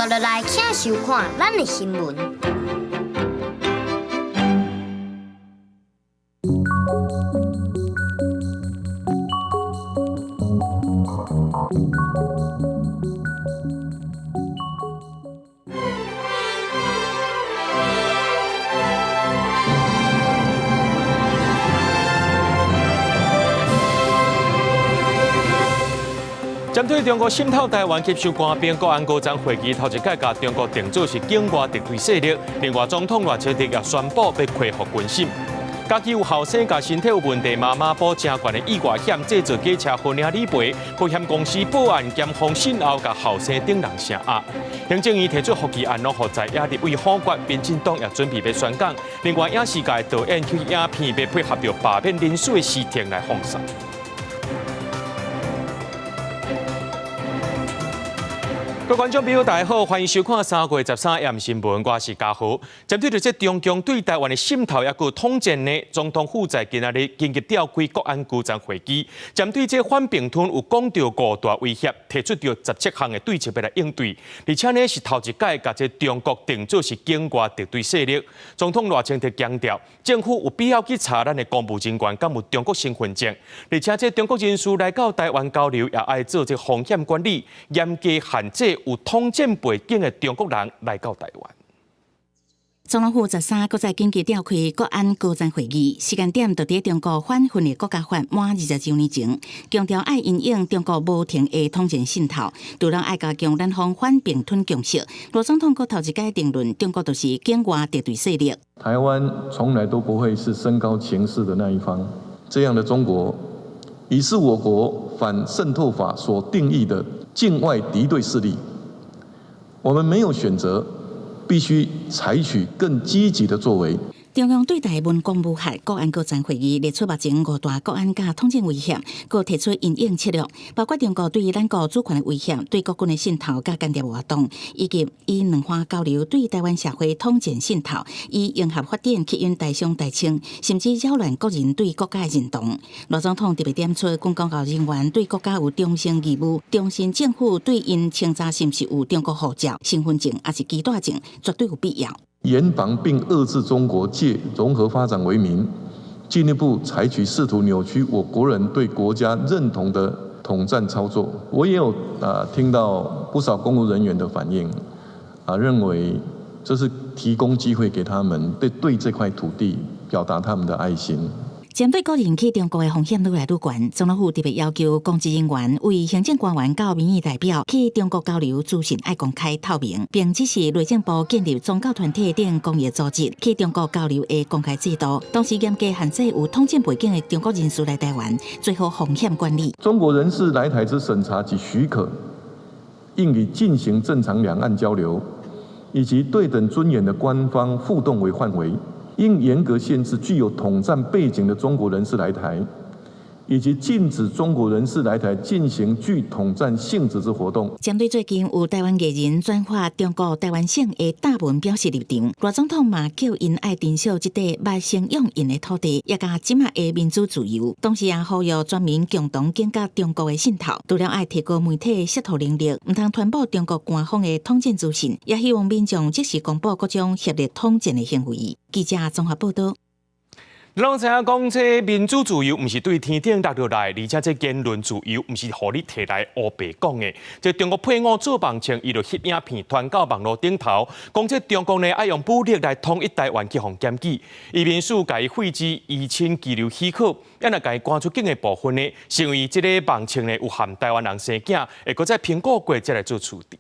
紲落來，請收看咱的新聞。針對中國滲透台灣吸收官兵，國安高層會議頭一擺共中國定做是境外敵對勢力。另外，總統賴清德也宣布欲恢復軍審。家己有後生佮身體有問題，媽媽補誠懸的意外險，製造假車婚禮理賠，保險公司報案檢方訊後，共後生等人聲壓。行政院提出覆議案，予在野立委否決，民進黨也準備欲宣講。另外，影視界導演去影片欲配合著罷免人士的事情來放送。各位觀眾朋友，大家好，歡迎收看3月13暗新聞，我是嘉豪。針對著這中共對台灣的滲透抑閣統戰呢，總統府在今仔日緊急召開國安高層會議，針對這反併吞有講著五大威脅，提出著17項的對策欲來應對，而且呢是頭一擺共這中國定做是境外敵對勢力。總統賴清德強調，政府有必要去查咱的公務人員敢有中國身份證，而且這中國人士來到台灣交流，也愛做這風險管理，嚴格限制有統戰背景的中國人來到台灣。總統府13閣再緊急召開國安高層會議，時間點就佇中國反分裂國家法滿20週年前，強調愛因應中國無停的統戰滲透，除了愛加強咱方反併吞共識。賴總統閣頭一擺定論，中國就是境外敵對勢力。台灣從來都不會是升高情勢的那一方，這樣的中國，已是我國反滲透法所定義的境外敵對勢力。我們沒有選擇，必須採取更積極的作為。中共對台文攻武嚇國安高層會議列出目前五大國安佮統戰威脅，閣提出因應策略，包括中國對咱國主權的威脅、對國軍的滲透佮間諜活動，以及以兩岸交流對台灣社會統戰滲透，以融合發展吸引台商台青，甚至擾亂國人對國家的認同。賴總統特別點出，軍公教人員對國家有忠誠義務，重申政府對𪜶清查是毋是有中國護照、身份證，抑是居住證，絕對有必要。嚴防並遏制中國借融合發展為名，進一步採取試圖扭曲我國人對國家認同的統戰操作。我也有聽到不少公務人員的反應，認為這是提供機會給他們對這塊土地表達他們的愛心。針對個人去中國的風險愈來愈懸，總統府特別要求公職人員為行政官員到民意代表去中國交流資訊愛公開透明，並指示內政部建立宗教團體等公益組織去中國交流的公開制度，同時嚴格限制有統戰背景的中國人士來台灣，做好風險管理。中國人士來台之審查及許可，應以進行正常兩岸交流以及對等尊嚴的官方互動為範圍。應嚴格限制具有統戰背景的中國人士來台，以及禁止中國人士來台進行具統戰性質之活動。針對最近有台灣藝人轉發中國臺灣省的大文表示立場，賴總統嘛叫𪜶愛珍惜這塊捌生養𪜶的土地，也佮這馬的民主自由。同時也呼籲全民共同警覺中國的滲透，除了愛提高媒體的識讀能力，毋通傳播中國官方的統戰資訊，也希望民眾即時公布各種協力統戰的行為。記者綜合報道。攏知影講，這民主自由毋是對天頂落落來，而且這言論自由毋是予你提來烏白講的。這中國配偶做網稱，伊就翕影片傳到網路頂頭，講這中國呢愛用武力來統一台灣去予檢舉，移民署共伊廢止依親居留許可，抑若共伊趕出境的部分呢，是因為這个網稱呢有嫌台灣人生囝，會閣再評估過才來做處置。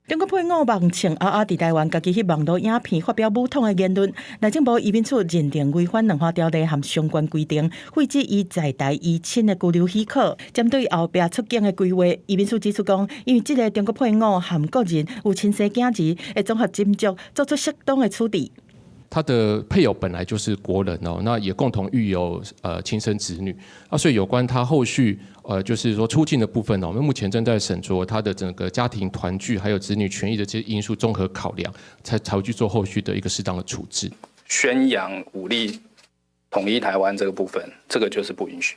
中國配偶網稱阿阿佇台灣家己翕網路影片發表武統的言論，內政部移民署認定違反兩岸條例和相關規定，廢止伊在台依親的居留許可。針對後壁出境的規劃，移民署指出講，因為這个中國配偶和個人有親生囝兒，會綜合斟酌做出適當的處置。他的配偶本來就是國人哦，那也共同育有親生子女啊，所以有關他後續就是說出境的部分呢，我們目前正在審酌他的整個家庭團聚還有子女權益的這些因素綜合考量，才會去做後續的一個適當的處置。宣揚武力統一台灣這個部分，這個就是不允許。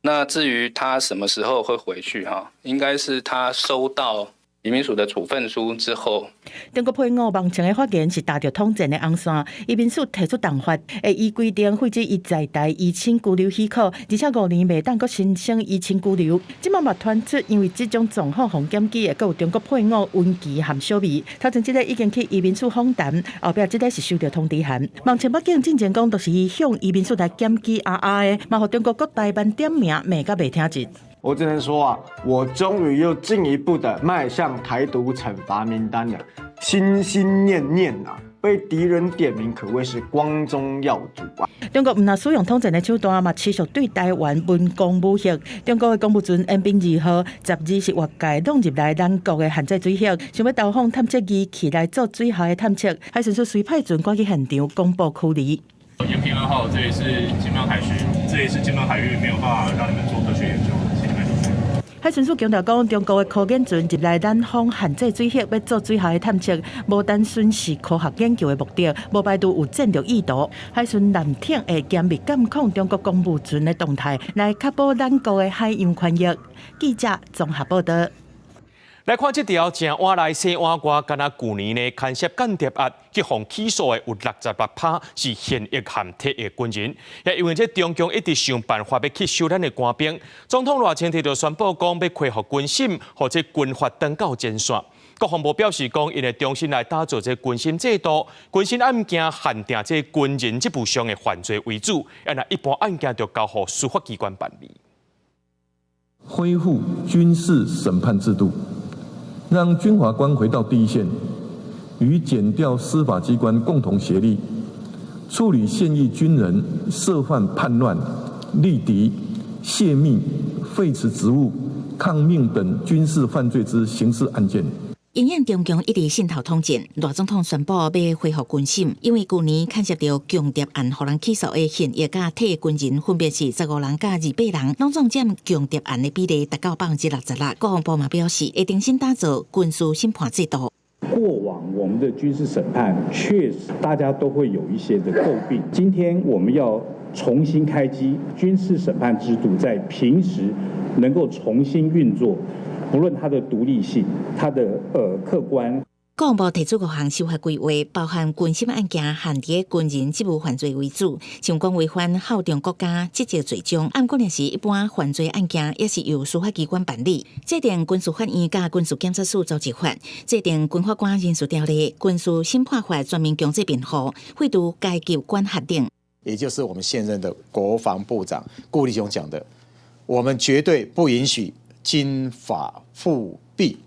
那至於他什麼時候會回去哈，應該是他收到移民署的處分書之後，中國配偶網情的發言是踏著統戰的紅線，移民署提出重罰，會依規定廢止伊在台依親居留許可，而且5年袂當閣申請依親居留。這馬嘛傳出，因為這種狀況予檢舉的，閣有中國配偶溫琪和小美，頭前這个已經去移民署訪談，後壁這个是收著通知函。網情北京進前講，就是伊向移民署來檢舉阿阿的，嘛予中國國台辦點名罵甲袂聽真。我只能說啊，我終於又進一步的邁向台獨懲罰名單了。心心念念啊，被敵人點名，可謂是光宗耀祖啊！中國毋但使用統戰的手段，嘛持續對台灣文攻武嚇。中國的公務船延平二號12是越界弄入來咱國的限制水域，想欲投放探測儀器來做水下的探測，海巡署隨派船趕去現場公布驅離。延平二號，這裡是金門海區，這裡是金門海域，沒有辦法讓你們做科學研究。海巡署強調講，中國的科研船入來咱方限制水域，欲做水下的探測，無單純是科學研究的目的，無排除有戰略意圖。海巡艦艇會嚴密監控中國公務船的動態，來確保咱國的海洋權益。記者綜合報道。來看這條正碗內洗碗外，敢若舊年呢，牽涉間諜案去予起訴的有66%是現役和退役軍人。也因為這中共一直想辦法欲吸收咱的官兵，總統賴清德就宣布講欲恢復軍審，予這軍法轉到前線。國防部表示講，𪜶會重新來打造這軍審制度，軍審案件限定這軍人職務上的犯罪為主，啊若一般案件就交予司法機關辦理。恢復軍事審判制度。讓軍法官回到第一線，與檢調司法機關共同協力，處理現役軍人涉犯叛亂、立敵、洩密、廢除職務、抗命等軍事犯罪之刑事案件。因應中共一直滲透統戰，賴總統宣布欲恢復軍審，因為舊年牽涉著共諜案，予人起訴的現役佮退役軍人分別是15人佮28人，攏總佔共諜案的比例達到66%。國防部嘛表示，會重新打造軍事審判制度。過往我們的軍事審判確實大家都會有一些的詬病，今天我們要重新開機軍事審判制度，在平時能夠重新運作。不論它的獨立性，它的客觀。國防部提出五項修法規劃，包含軍審案件限佇軍人職務犯罪為主，像講違反效忠國家職責罪中，毋過若是一般犯罪案件，也是由司法機關辦理。制定軍事法院佮軍事檢察署組織法，制定軍法官人事條例、軍事審判法全面強制辯護，廢除階級管轄等。也就是我們現任的國防部長顧立雄講的，我們絕對不允許軍法復辟。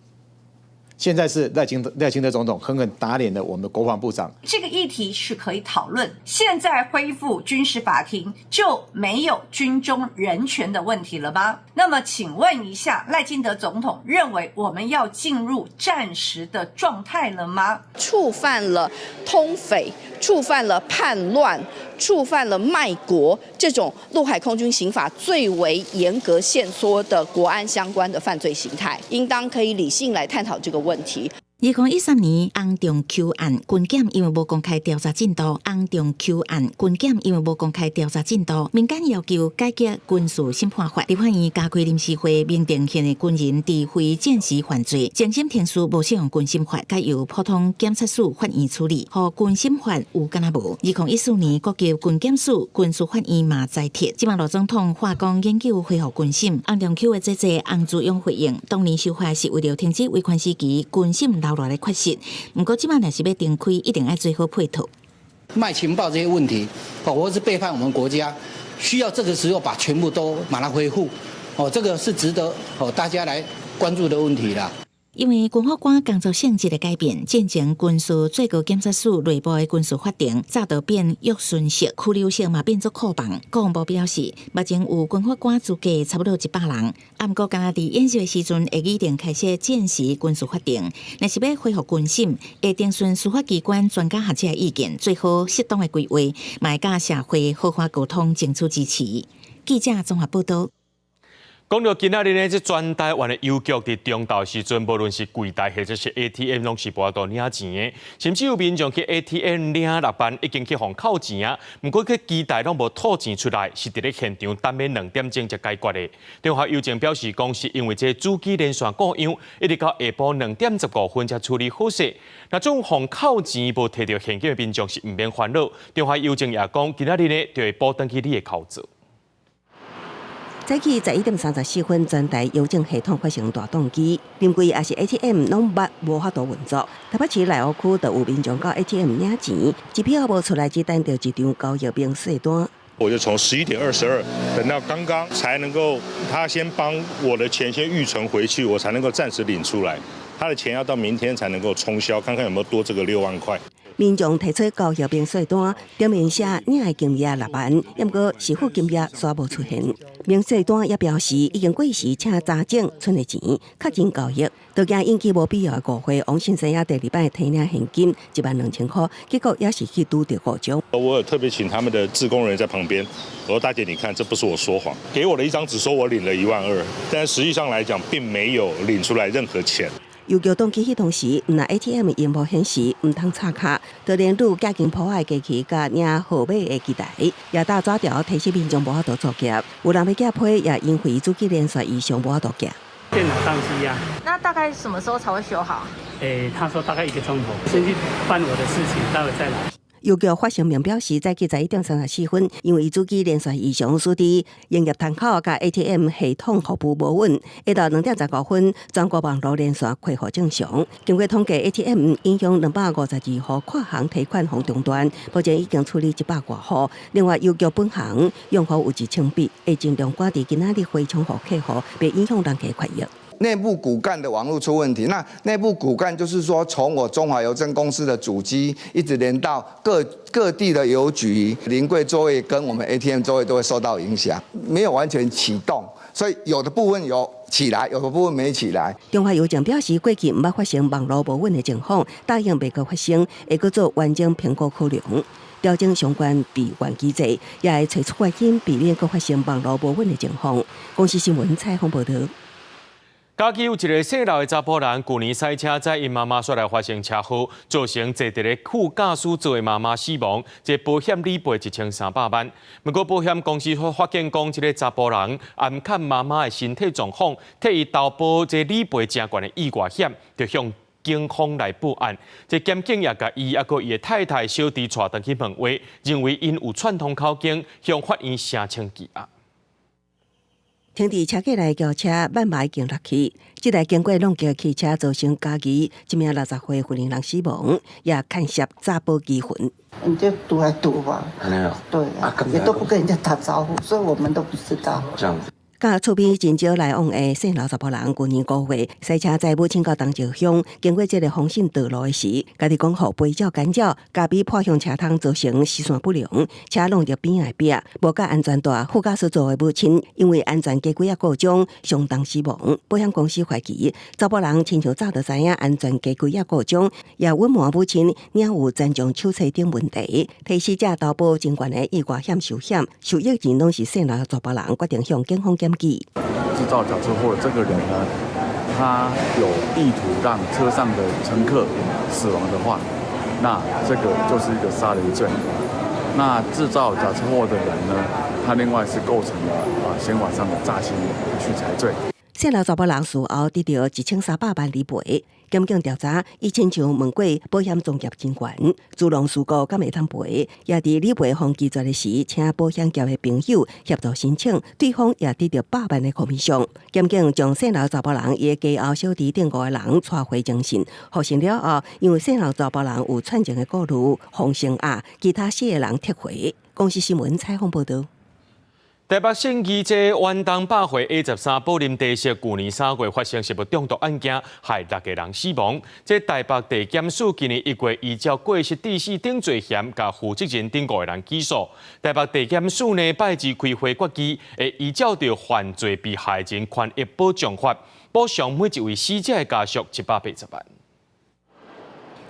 現在是賴清德總統狠狠打臉了我們的國防部長。這個議題是可以討論。現在恢復軍事法庭就沒有軍中人權的問題了嗎？那麼請問一下，賴清德總統認為我們要進入戰時的狀態了嗎？觸犯了通匪，觸犯了叛亂，觸犯了賣國這種陸海空軍刑法最為嚴格限縮的國安相關的犯罪形態，應當可以理性來探討這個問題。2013年洪仲丘案軍檢因為無公開調查進度，洪仲丘案軍檢因為無公開調查進度，民間要求改革軍事審判法，立法院加開臨時會，明定現役軍人佇非戰時犯罪，偵審程序無適用軍審法，改由普通檢察署法院處理，予軍審法有敢若無。2014年國級軍檢署、軍事法院嘛裁撤，這馬賴總統話講研究恢復軍審，洪仲丘的姐姐洪慈庸回應，當年修法是為著停止威權時期軍審流來的缺失，毋過這馬若是欲重開，一定愛做好配套。賣情報這些問題，哦，或是背叛我們國家，需要這個時候把全部都把它恢復，哦，這個是值得哦大家來關注的問題啦。因為軍法官工作性質的改變，進前軍事最高檢察署內部的軍事法庭早就變約詢室、拘留室嘛變做庫房。國防部表示，目前有軍法官資格差不多100人，毋過敢若佇演習的時陣會擬定開設戰時軍事法庭，若是欲恢復軍審，會徵詢司法機關專家學者的意見，做好適當的規劃，嘛會佮社會好好溝通，爭取支持。記者綜合報道。講到今仔日呢，這全台灣的郵局佇中晝時陣，無論是櫃台或者是 ATM，攏是無法度領錢的。甚至有民眾去 ATM 領6萬，已經去予扣錢啊，毋過去機台攏無吐錢出來，是佇咧現場等欲兩點鐘才解決的。中華郵政表示講，是因為這主機連線故障，一直到下晡2點15分才處理好勢。若總予扣錢無提著現金的民眾是毋免煩惱。中華郵政也講，今仔日呢就會補轉去你的扣數。早起11點34分，全台郵政系統發生大當機，臨櫃抑是 ATM 攏捌無法度運作。台北市內湖區就有民眾到 ATM 領錢，支票無出來，只等著一張交易明細單。我就從11點22等到剛剛才能夠，他先幫我的錢先預存回去，我才能夠暫時領出來。他的錢要到明天才能夠沖銷，看看有沒有多這個6萬塊。民眾提出交易明細單，頂面寫領的金額6萬，毋過實付金額煞無出現。明細單也表示已經過時，請查證存的錢，確認交易，都驚引起無必要的誤會。王先生也第二擺提領現金1萬2千塊，結果也是去拄著故障。我有特別請他們的志工人員在旁邊，我說大姐，你看，這不是我說謊，給我的一張紙說我領了1萬2，但實際上來講，並沒有領出來任何錢。郵局當機彼當時，毋但 ATM 螢幕顯示毋通插卡，就連愈寄金鋪的機器佮領號碼的機台，也打紙條提醒民眾無法度作業。有人欲寄批，也因為主機連線異常無法度寄。電腦當機啊。那大概什麼時候才會修好？欸，他說大概一個鐘頭，先去辦我的事情，待會再來。郵局發聲明表示，早起11點34分，因為主機連線異常，使得營業窗口佮 ATM 系統服務無穩。一到2點15分，全國網路連線恢復正常。經過統計，ATM 影響252戶跨行提款予中斷，目前已經處理100外戶。另外，郵局本行用戶有1000筆，會盡量趕佇今仔日回充予客戶，袂影響人家權益。內部骨幹的網路出問題，那內部骨幹就是說，從我中華郵政公司的主機一直連到各地的郵局、臨櫃座位跟我們 ATM 座位都會受到影響，沒有完全啟動，所以有的部分有起來，有的部分沒起來。中華郵政表示，過去毋捌發生網路無穩的情況，答應袂閣發生，會閣做完整評估考量，調整相關備援機制，也會揣出原因，避免閣發生網路無穩的情況。公視新聞採訪報導。嘉義有一个姓劉的查埔人，舊年駛車載𪜶媽媽煞來發生車禍，造成坐佇咧副駕駛座的媽媽死亡，這保險理賠1300萬。毋過保險公司發現講，這个查埔人掩蓋媽媽的身體狀況，替伊投保這理賠誠懸的意外險，就向警方來報案。這檢警也共伊抑閣伊的太太小弟帶轉去問話，認為𪜶有串通口徑，向法院聲稱羈押。停佇車架內轎車，慢慢已經落去。這台經過弄橋汽車造成嘉義一名60歲婦人死亡，也牽涉詐保糾紛。你就獨來獨往，對啊，也都不跟人家打招呼，所以我們都不知道。這樣子。佮厝邊真少來往的姓劉查埔人，舊年5月駛車載母親到東石鄉，經過這个豐信道路的時，家己講予肥鳥干擾，咖啡破向車窗，造成視線不良，車挵著邊仔的壁，無繫安全帶。副駕駛座的母親因為安全加幾仔故障，傷重死亡。保險公司懷疑查埔人親像早就知影安全加幾仔故障，也隱瞞母親領有殘障手冊等問題，替死者投保真懸的意外險壽險，受益人攏是姓劉查埔人，決定向警方檢舉。製造假車禍的這個人呢，他有意圖讓車上的乘客死亡的話，那這個就是一個殺人罪。那製造假車禍的人呢，他另外是構成了啊刑法上的詐欺取財罪。姓劉查埔人事後得著1300萬理賠。檢警調查，伊親像問過保險從業人員，自動事故敢會通賠，也佇理賠方拒絕的時，請保險業的朋友協助申請，對方也得著百萬的commission。檢警將姓劉查埔人伊的家後小弟等五個人帶回偵訊，獲審了後，因為姓劉查埔人有串情的顧慮，予聲押，其他四個人撤回。公視新聞採訪報導。台北信義這遠東百貨 A13寶林茶室，舊年3月發生食物中毒案件，害六个人死亡。這台北地檢署今年1月依照過失致死等罪嫌，共負責人等五个人起訴。台北地檢署呢，拜二開會決議，會依照著犯罪被害人權益保障法，補償每一位死者的家屬180萬。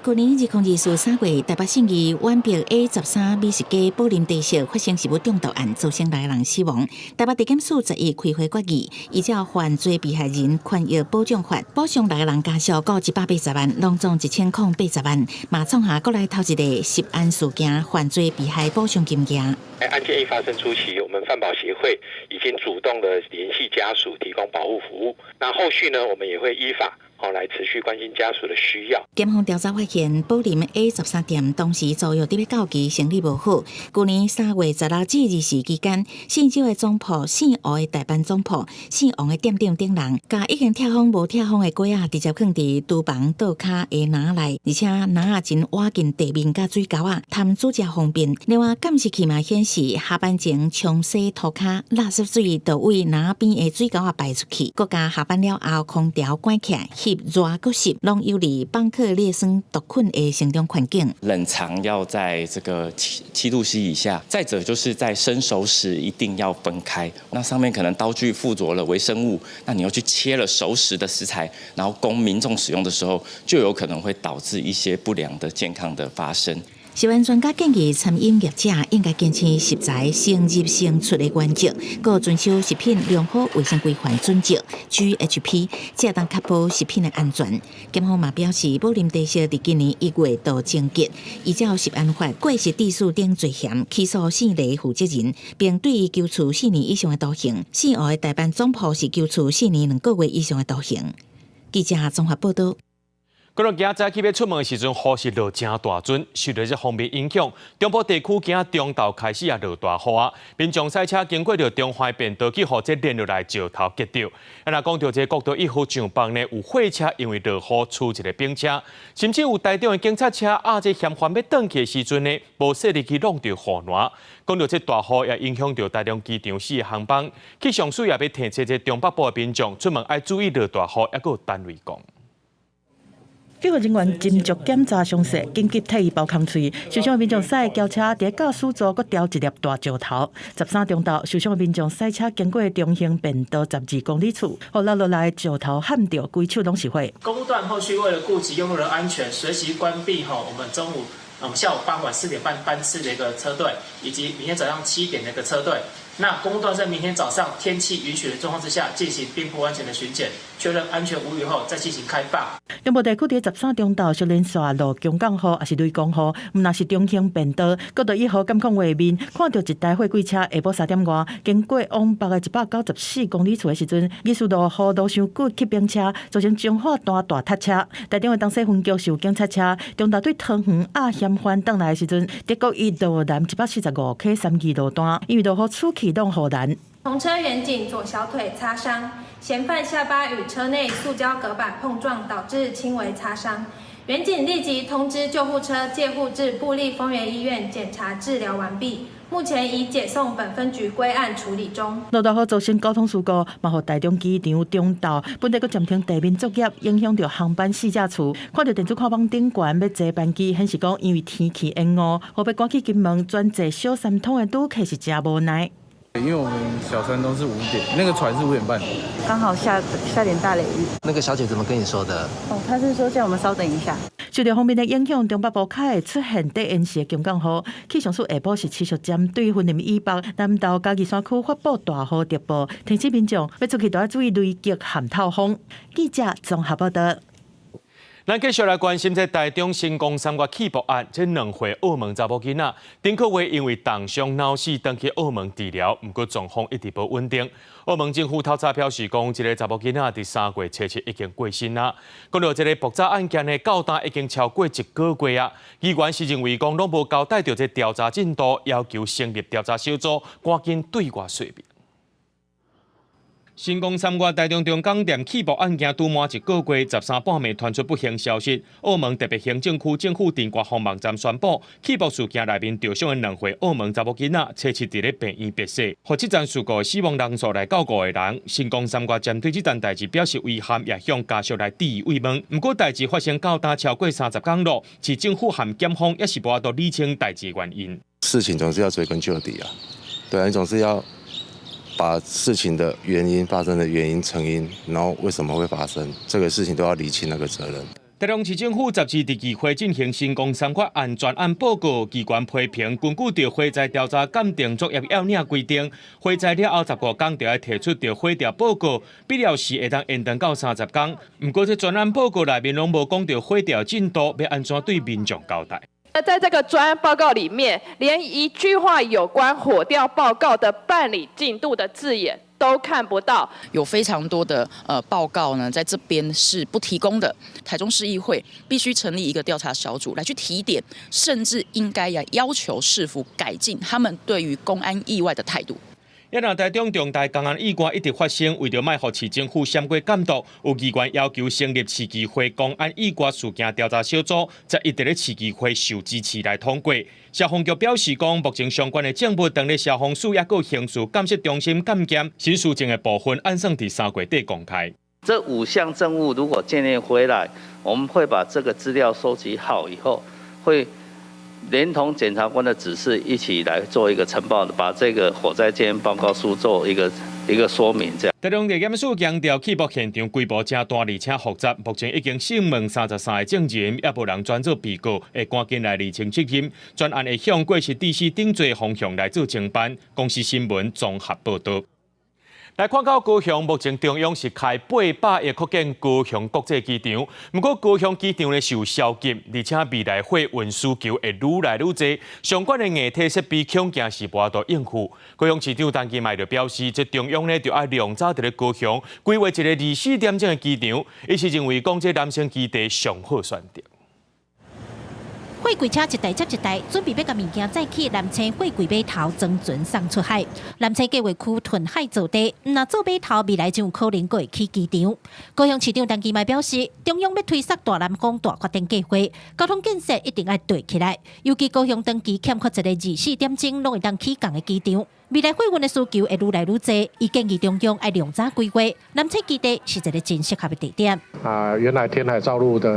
去年2024三月，台北信義宛北 A 十三美食街寶林茶室發生食物中毒案，造成六人死亡。台北地檢署11開會決議，依照犯罪被害人權益保障法，補償六個人家屬各180萬，攏總1080萬，嘛創下國內頭一个食安事件犯罪被害補償金額。案件一發生初期，我們犯保協會已經主動的聯繫家屬，提供保護服務。那後續呢，我們也會依法好來持續關心家屬的需要。檢方調查發現，寶林 A 十三店當時租約佇咧到期，生理無好。舊年3月16至20期間，姓周的總鋪、姓吳的代班總鋪、姓王的店長等人，共已經拆封無拆封的粿仔，直接囥佇廚房桌跤的籃內，而且籃仔真倚近地面佮水溝仔，通煮食方便。另外，監視器嘛顯示，下班前沖洗塗跤，垃圾水就對籃邊的水溝仔排出去，閣共下班了後空調關起來，翕熱閣濕，攏有利放克烈酸毒菌的成長環境。冷藏要在這個7度 C 以下，再者就是在生熟食一定要分開。那上面可能刀具附着了微生物，那你又去切了熟食的食材，然後供民眾使用的時候，就有可能會導致一些不良的健康的發生。食安專家建議，餐飲業者應該堅持食材先入先出的原則，閣遵守食品良好衛生規範準則 GHP，才會當確保食品的安全。檢方嘛表示，寶林茶室佇今年1月就終結，依照食安法過失致死等罪嫌起訴姓黎負責人，並對伊求處4年以上的徒刑。姓吳的代班總鋪是求處4年2個月以上的徒刑。記者綜合報道。過落今早起欲出門的時陣，雨是落誠大陣，受著這鋒面影響，中部地區今仔中晝開始也落大雨啊！民眾駛車經過著中環便道去予這連落來石頭擊著。啊，若講著這國道1號上北呢，有貨車因為落雨出一个冰車，甚至有台中的警察車壓這嫌犯欲轉去的時陣呢，無細膩去挵著雨傘。講著這大雨也影響著台中機場四个航班，氣象署也欲提醒這中北部的民眾出門愛注意落大雨，抑閣有等雷公。救護人員斟酌檢查傷勢，緊急替伊包空喙。受傷的民眾駛轎車佇駕駛座，閣掉一粒大石頭。13中晝，受傷的民眾駛車經過中興便道12公里處，予落落來的石頭撼著，規手攏是血。公務段後續為了顧及用路人安全，隨即關閉吼我們中午、我們下午傍晚4點半班次的一個車隊，以及明天早上7點的一個車隊。那公務段在明天早上天氣允許的狀況之下，進行邊坡安全的巡檢，確認安全無虞後，再進行開放。中部地區佇13中晝小連續落強降雨，抑是雷公雨，毋但是中興便道，國道1號監控畫面，看著一台貨櫃車下晡3點外經過往北的194公里處的時陣，疑似落雨落傷久去冰車，造成彰化段大塞車。台中的東勢分局是有警察車，中晝對桃園押嫌犯轉來的時陣，德國一路南145 K 三義路段，因為落雨出去擋護欄。同車員警左小腿擦傷，嫌犯下巴與車內塑膠隔板碰撞，導致輕微擦傷。員警立即通知救護車接護至部立豐原醫院檢查治療完畢，目前已解送本分局歸案處理中。落大雨造成交通事故，嘛予台中機場中晝本地閣暫停地面作業，影響著航班四架次。看著電子看板頂懸欲坐班機，顯示講因為天氣延誤，予欲趕去金門轉坐小三通的旅客是誠無奈。因為我們小三通是5點，那個船是5點半，剛好下下點大雷雨。那個小姐怎麼跟你說的？哦，她是說叫我們稍等一下。受著鋒面的影響，中北部較會出現短延時的強降雨。氣象署下晡是持續針對雲林以北、南投、嘉義山區發布大雨特報，提醒民眾欲出去都愛注意雷擊和透風。記者綜合報道。咱繼續來關心這台中新光三越氣爆案，這2歲澳門查某囡仔，頂個月因為凍傷腦死，轉去澳門治療，毋過狀況一直無穩定。澳門政府透早表示講，這个查某囡仔佇3月27已經過身啦。講著這个爆炸案件呢，到今已經超過一個月啊。議員是認為講，攏無交代著這調查進度，要求成立調查小組，趕緊對外說明。新光三越台中中港店氣爆案件拄滿一個月，13半暝傳出不幸消息。澳門特別行政區政府佇官方網站宣布，氣爆事件內面著傷的2歲澳門查某囡仔，初七佇咧病院煏逝。予這樁事故的死亡人數來到5個人。新光三越針對這樁代誌表示遺憾，也向家屬來致以慰問。毋過代誌發生到今超過30工咯，市政府和檢方也是無法度理清代誌原因。事情總是要追根究底啊，對啊，你總是要把事情的原因、發生的原因、成因，然後為什麼會發生這個事情都要理清那個責任。台中市政府十二佇議會進行新光三越案專案報告，機關批評根據著火災調查鑑定作業要領規定，火災了後15工就愛提出著火調報告，必要時會當延長到30工。毋過這專案報告內面攏無講著火調進度，欲按怎對民眾交代？那在這個專案報告裡面，連一句話有關火調報告的辦理進度的字眼都看不到。有非常多的報告呢，在這邊是不提供的。台中市議會必須成立一個調查小組來去提點，甚至應該要要求市府改進他們對於工安意外的態度。也若台中重大工安意外一直發生，為著莫予市政府閃過監督，有議員要求成立市議會工安意外事件調查小組，11佇咧市議會受支持來通過。消防局表示講，目前相關的證物當咧消防署抑閣刑事鑑識中心鑑驗，審事證的部分按算佇3月底公開。這五項證物如果鑑驗回來，我們會把這個資料收集好以後，會連同檢察官的指示一起來做一個呈報，把這個火災鑑驗報告書做一個說明。這樣。台中地檢署強調，起爆現場規模誠大，而且複雜，目前已經訊問33個證人，也無人轉做被告，會趕緊來釐清責任。專案會向過失致死等罪方向來做偵辦。公視新聞綜合報導。來看到高雄，目前中央是開800億擴建高雄國際機場，毋過高雄機場呢受宵禁，而且未來貨運需求會愈來愈濟，相關的硬體設備恐驚是無法度應付。高雄市長陳其邁就表示，這中央呢就愛量早佇咧高雄規劃一个24點鐘的機場，伊是認為講這南星基地上好選擇。貨櫃車一台接一台，準備欲共物件載去南星貨櫃碼頭裝船送出海。南星計劃區屯海造地，毋若做碼頭，未來就有可能閣會起機場。高雄市長陳其邁表示，中央欲推捒大南方大發展計劃，交通建設一定愛綴起來。尤其高雄長期欠缺一個24點鐘攏會當起降的機場，未來貨運的需求會愈來愈濟。伊建議中央愛量早規劃，南星基地是一個真適合的地點。啊，原來填海造陸的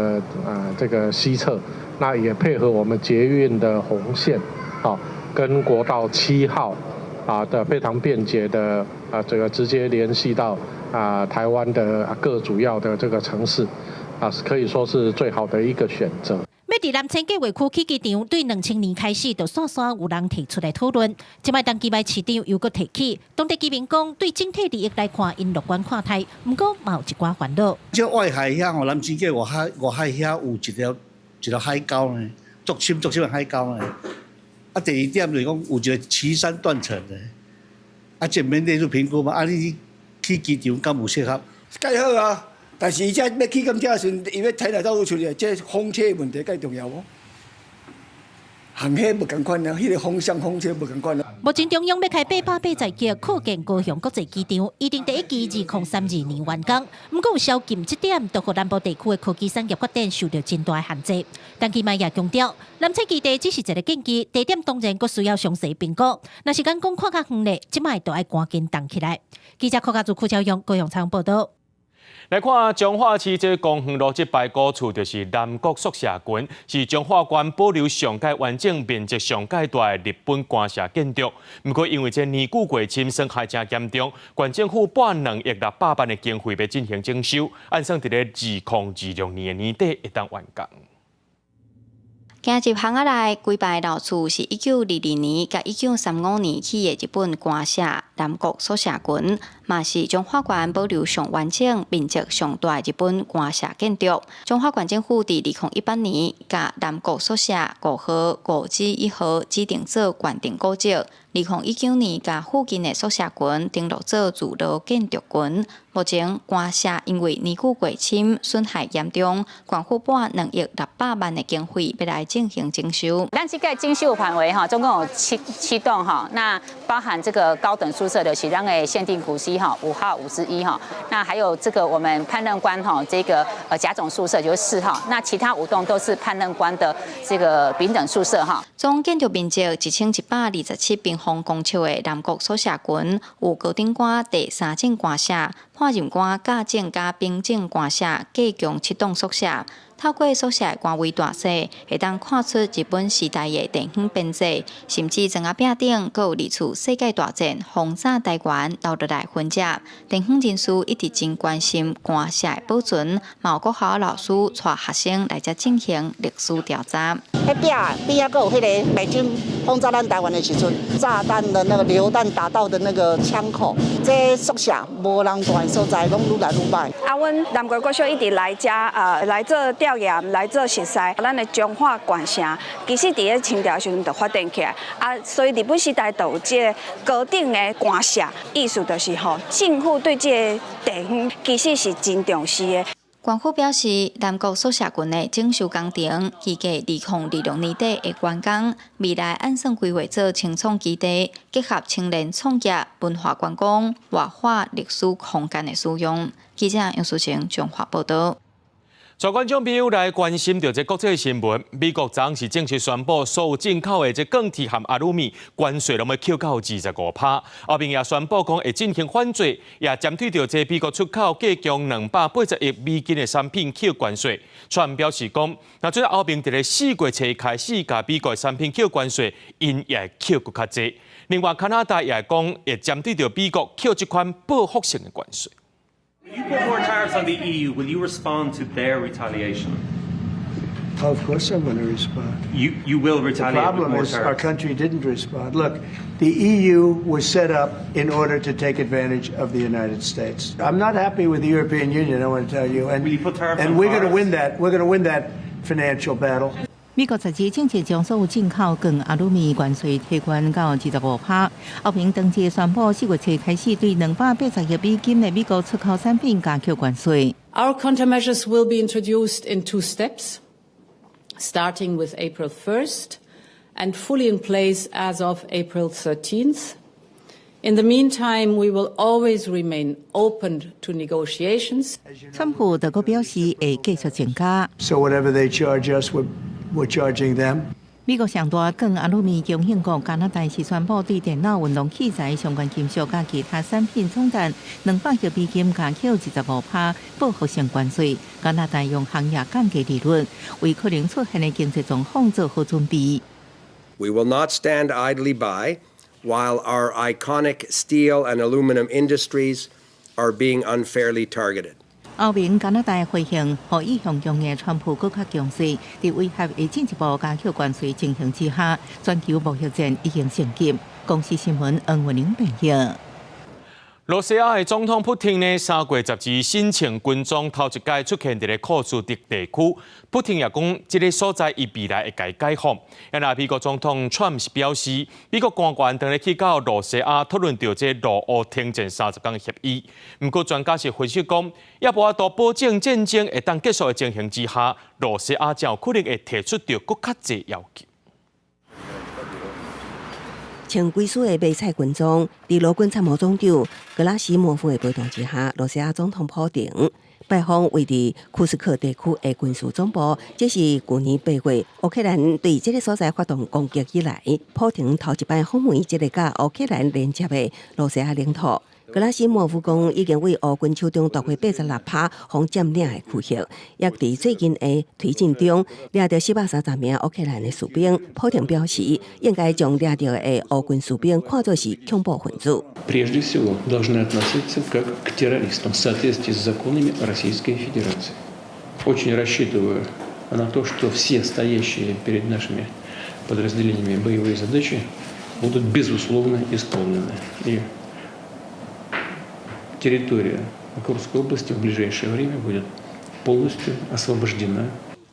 啊這個西側。那也配合我們捷運的紅線，啊，跟國道7號啊的非常便捷的啊，這個直接聯繫到啊台灣的各主要的這個城市，啊，可以說是最好的一個選擇。欲佇南星計劃區起機場，對2000年開始就紲紲有人提出來討論。這擺陳其邁市長又閣提起，當地居民講對整體利益來看，𪜶樂觀看待，毋過嘛有一寡煩惱。這外海遐吼，南星計外海外海遐有一條一條海溝呢，足深足深的海溝呢。啊，第二點就是講有一個旗山斷層的，啊，這免列入評估嘛？啊，你起機場敢有適合？蓋好啊，但是伊這欲起到這時陣，伊欲填海造陸出來，這風車問題蓋重要無？航海無仝款啊，彼個風向風車無仝款啊。目前中央欲開880億擴建高雄國際機場，預定第一期2032年完工。毋過有宵禁這點，就予南部地區的科技產業發展受到真大的限制。陳其邁也強調，南星基地只是一個建議，地點當然閣需要詳細評估。若是敢講看較遠咧，這擺就愛趕緊動起來。記者柯家祖、柯昭勇高雄採訪報導。來看彰化市這公園路這排古厝，就是南國宿舍群，是彰化縣保留上蓋完整、面積上蓋大的日本官舍建築。毋過因為這年久過深，損害誠嚴重，縣政府撥2億600萬的經費欲進行整修，按算佇咧2026年的年底會當完工。行入巷仔內，規排老厝是1922年佮1935年起的日本官舍南國宿舍群，嘛是彰化縣保留上完整、面積上大的日本官舍建築。彰化縣政府佇2018年，共南國宿舍5號、5之1號指定做縣定古蹟。2019年，共附近的宿舍群登錄做聚落建築群。目前官舍因為年久過深，損害嚴重，縣府撥2億600萬的經費，欲來進行整修。咱這個整修範圍哈，總共有七棟哈，那包含這個高等宿舍的是咱的限定古蹟哈，5號5之1哈，那還有這個我們判任官哈，這個甲種宿舍就是4號，那其他5棟都是判任官的這個丙等宿舍哈。總總建築面積1127平方公尺的南國宿舍群，有高等官第三種官舍、判任官甲正佮丙種官舍，計共七棟宿舍。透過宿舍的官位大細，會當看出日本時代的地方編制，甚至磚仔壁頂閣有二次世界大戰轟炸台灣留落來痕跡。地方人士一直真關心官舍的保存，嘛有國校老師帶學生來遮進行歷史調查。彼壁邊仔閣有彼个美軍轟炸咱台灣的時陣，炸彈的那個流彈打到的那個槍口，這宿舍無人蹛的所在，攏愈來愈䆀。啊，阮南國國小一直來遮來做調研，來做熟似。咱的彰化縣城，其實佇咧清朝時陣就發展起來，啊，所以日本時代就有這个高等的官舍，意思就是吼，政府對這个地方其實是真重視的。官府表示，南國宿舍群的整修工程預計2026年底會完工，未來按算規劃做青創基地，結合青年創業、文化觀光、活化歷史空間的使用。記者楊淑晴彰化報導。全觀眾朋友來關心著這國際新聞，美國昨昏是正式宣布，所有進口的這鋼鐵和阿魯米關稅攏欲扣到25%。歐盟也宣布講會進行反制，也針對著這美國出口價共280億美金的產品扣關稅。川表示講，若這歐盟佇咧4月初開始共美國產品扣關稅，𪜶也會扣閣較濟。另外，加拿大也講會針對著美國扣這款報復性的關稅。 You put more tariffs on the EU, will you respond to their retaliation? Of course I'm going to respond. You will retaliate The problem with more is our tariffs? country didn't respond. Look, the EU was set up in order to take advantage of the United States. I'm not happy with the European Union, I want to tell you. And, Will you put tariffs and on we're going to cars? win that. We're going to win that financial battle. 美國十二正式將所有進口鋼阿魯米關稅提懸到25%。歐盟當日宣布，4月初開始對280億美金的美國出口產品加扣關稅。 Our countermeasures will be introduced in two steps, starting with April 1st and fully in place as of April 13th. In the meantime, we will always remain open to negotiations. 川普就閣表示會繼續增加。 So whatever they charge us, we're charging them. 美國上大鋼阿魯米供應國加拿大是宣布對電腦、運動器材相關金屬佮其他產品總值200億美金加扣25%報復性關稅。加拿大用行業降低利潤，為可能出現的經濟狀況做好準備。 We will not stand idly by while our iconic steel and aluminum industries are being unfairly targeted. 歐盟加拿大回應，予一向強硬川普閣較強勢，佇威脅會進一步加扣關稅情形之下，全球貿易戰已經升級。公視新聞黃文玲編譯。羅西亞的總統普丁呢，3月12身穿軍裝頭一擺出現佇咧庫斯克地區。普丁也講，這个所在伊未來會共解放。啊，美國總統川普是表示，美國官員當咧去到羅西亞討論著這俄烏停戰30天的協議。毋過專家是分析講，猶無法度保證戰爭會當結束的情形之下，羅西亞才有可能會提出著閣較濟要求。穿歸屬的迷彩軍裝，佇陸軍參謀總長格拉西莫夫的陪同之下，羅西亞總統普丁拜訪位佇庫斯克地區的軍事總部。這是舊年8月烏克蘭對這个所在發動攻擊以來，普丁頭一擺訪問這个佮烏克蘭連接的羅西亞領土。格拉西莫夫講，已經對烏軍手中奪回86%予佔領的區域，也佇最近的推進中掠著430名烏克蘭的士兵。普丁表示，應該將掠著的烏軍士兵看作是恐怖分子。 Прежде всего, должны относиться как к террористам в соответствии с законами Российской Федерации. Очень рассчитываю на то, что все стоящие перед нашими подразделениями боевые задачи будут безусловно исполнены. И территория Курской области в ближайшее время будет полностью освобождена.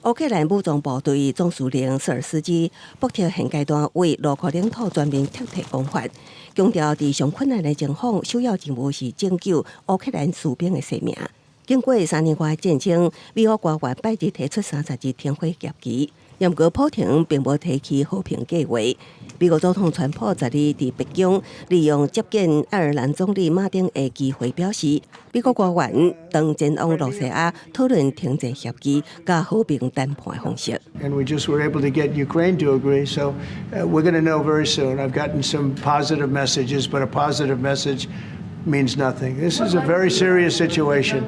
烏克蘭武裝部隊總司令舍爾斯基駁斥現階段對烏克領土全面撤退講法，強調佇上困難的情況，首要任務是拯救烏克蘭士兵的生命。經過3年外戰爭，美國官員拜日提出30日停火協議，毋過普廷並無提起和平計劃。美國總統川普十二佇白宮利用接見愛爾蘭總理馬丁的機會表示，美國官員當前往露西亞討論停戰協議佮和平談判的方式。 And we just were able to get Ukraine to agree, so we're going to know very soon. I've gotten some positive messages, but a positive message means nothing. This is a very serious situation.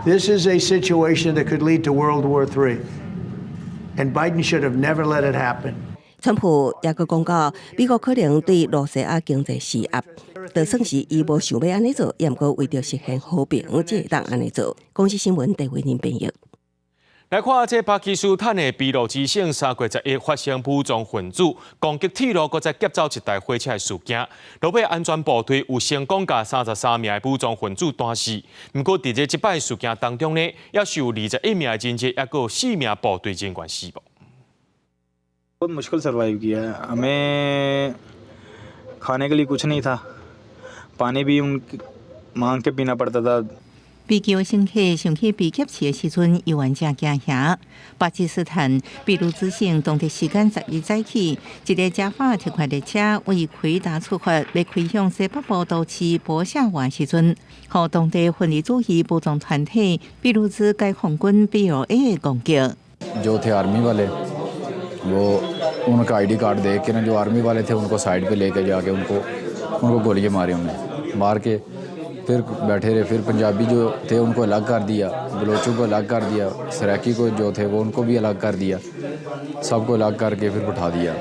This is a situation that could lead to World War III. And Biden should have never let it happen. 川普也閣講到，美國可能對露西亞經濟施壓，就算是伊無想欲按呢做，也毋過為著實現和平，才會當按呢做。公視新聞鄭偉寧編譯。來看這巴基斯坦的俾路支省3月11發生武裝分子攻擊鐵路，閣再劫走一台火車的事件。落尾安全部隊有成功共33名的武裝分子彈死。毋過，佇這這擺事件當中呢，也是有21名的人質，抑閣有四名部隊人員死亡。 बहुत मुश्किल survive किया है। हमें खाने के लिए कुछ नहीं था, पानी भी उन मांग के पीना पड़ता था。飛機乘客上去被劫持的時陣，猶原誠驚嚇。巴基斯坦俾路支省當地時間11早起，一个加法特快列車為奎達出發，欲開向西北部都市波夏瓦時陣，予當地分離主義武裝團體俾路支解放軍 BLA 的攻擊。 जो थे आर्मी वाले, वो उनका आईडी कार्ड देख के ना, जो आर्मी वाले थे, उनको साइड पे लेके जाके उनको उनको गोलियां मारी उन्होंने। मार के फिर बैठे रहे। फिर पंजाबी जो थे, उनको अलग कर दिया, बलोचों को अलग कर दिया, सराकी को जो थे, वो उनको भी अलग कर दिया। सबको अलग करके फिर बिठा दिया。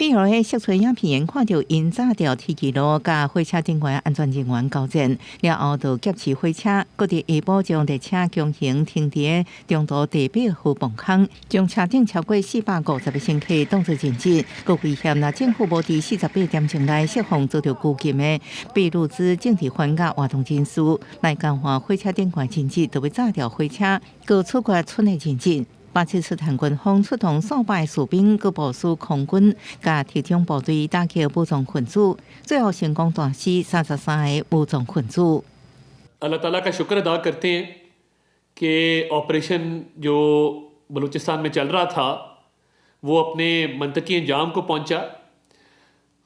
BLA 釋出影片，看著𪜶炸掉鐵軌路，佮火車頂懸安全人員交戰，了後就劫持火車，閣佇下晡將列車強行停佇中途地表河磅空，將車頂超過450個乘客當作人質，閣威脅若政府無佇48點鐘內釋放遭著拘禁的俾路支政治犯佮活動人士，來交還火車頂懸人質，就欲炸掉火車，閣處決賰的人質。巴基斯坦軍方出動數百士兵，閣部署空軍、佮特種部隊打擊武裝分子，最後成功彈死33個武裝分子。 अल्लाह ताला का शुक्र अदा करते हैं कि ऑपरेशन जो बलूचिस्तान में चल रहा था, वो अपने मनतकी अंजाम को पहुंचा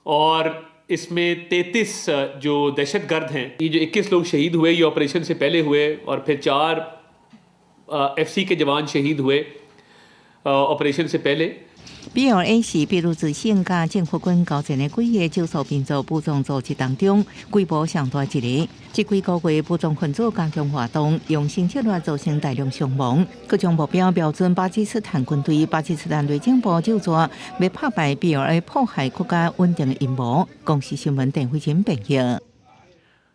और इसमें 33 जो दहशत गर्द हैं, ये जो 21 लोग शहीद हुए, ये ऑपरेशन से पहले हुए और फिर चार एफसी के जवान शहीद हुए ऑपरेशन से पहले。 BLA 是俾路支省佮政府軍交戰的幾个少數民族武裝組織當中，規模上大一个。這幾個月武裝分子加強活動，用新策略造成大量傷亡。閣將目標瞄準巴基斯坦軍隊。巴基斯坦內政部就說，欲拍敗 BLA 破壞國家穩定的陰謀。公視新聞鄧慧珍編譯。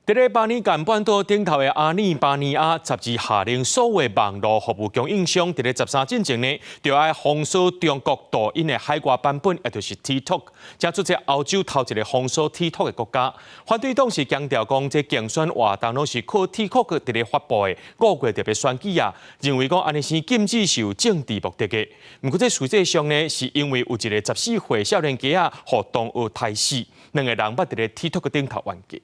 佇咧巴爾幹半島頂頭的阿爾巴尼亞，12下令所有網路服務供應商，佇咧13進前呢，就愛封鎖中國抖音的海外版本，也就是 TikTok，這做這歐洲頭一个封鎖 TikTok 的國家。反對黨是強調講，這競選活動攏是靠 TikTok 佇咧發布的，5月特別選舉啊，認為講按呢生禁止是有政治目的的。毋過這實際上呢，是因為有一个14歲少年家仔予同學刣死，兩个人捌佇咧 TikTok 頂頭冤家。